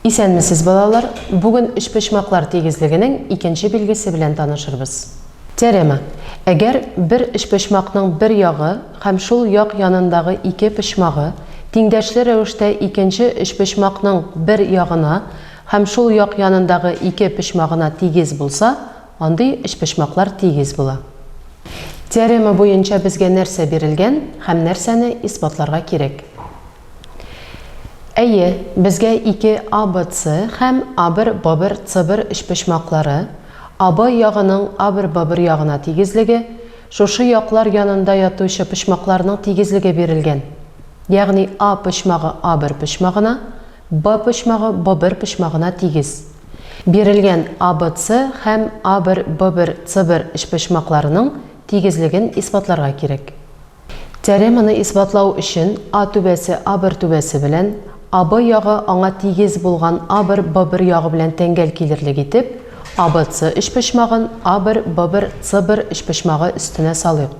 Исәнмесез, балалар! Бүген өчпочмаклар тигезлегенең икенче билгесе белән танышырбыз. Теорема. Әгәр бер өчпочмакның бер ягы һәм шул як янындагы ике почмагы тиңдәшле рәвештә икенче өчпочмакның бер ягына һәм шул як янындагы ике почмагына тигез булса, андый өчпочмаклар тигез була. Теорема буенча безгә нәрсә бирелгән һәм нәрсәне исбатларга кирәк? Әйе, безгә ике ABC һәм А1, Б1, С1 өчпочмаклары, АБ ягының А1, Б1 ягына тигезлеге, шушы яклар янында ятучы почмакларның тигезлеге бирелгән. Ягъни А почмагы А1 почмагына, Б почмагы Б1 почмагына тигез. Бирелгән ABC һәм А1, Б1, С1 өчпочмакларының тигезлеген исбатларга кирәк. Теореманы исбатлау өчен А түбәсе А1 түбәсе белән, АБ ягы аңа тигез булган А1 Б1 ягы белән тәңгәл килерлек итеп, АБС өчпочмагын А1 Б1 С1 өчпочмагы өстенә салыйк.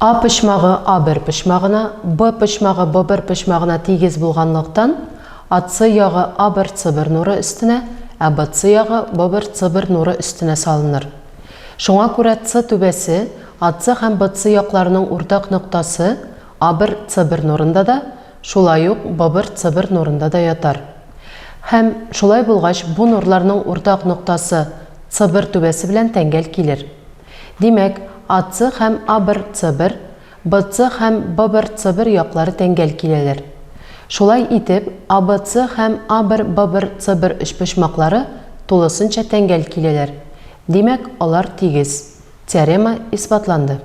А почмагы А1 почмагына, Б почмагы Б1 почмагына тигез булганлыктан, АС ягы А1 С1 нуры өстенә, ә БС ягы Б1 С1 нуры өстенә салыныр. Шуңа күрә С түбәсе АС һәм БС якларының уртак ноктасы А1 С1 нурында да, шулай ук Б1 С1 нурында да ятар. Һәм, шулай булгач, бу нурларның уртак ноктасы С1 түбәсе белән тәңгәл килер. Димәк, АС һәм А1 С1, БС һәм Б1 С1 яклары тәңгәл киләләр. Шулай итеп, АБС һәм А1 Б1 С1 өчпочмаклары тулысынча тәңгәл киләләр. Димәк, алар тигез. Теорема исбатланды.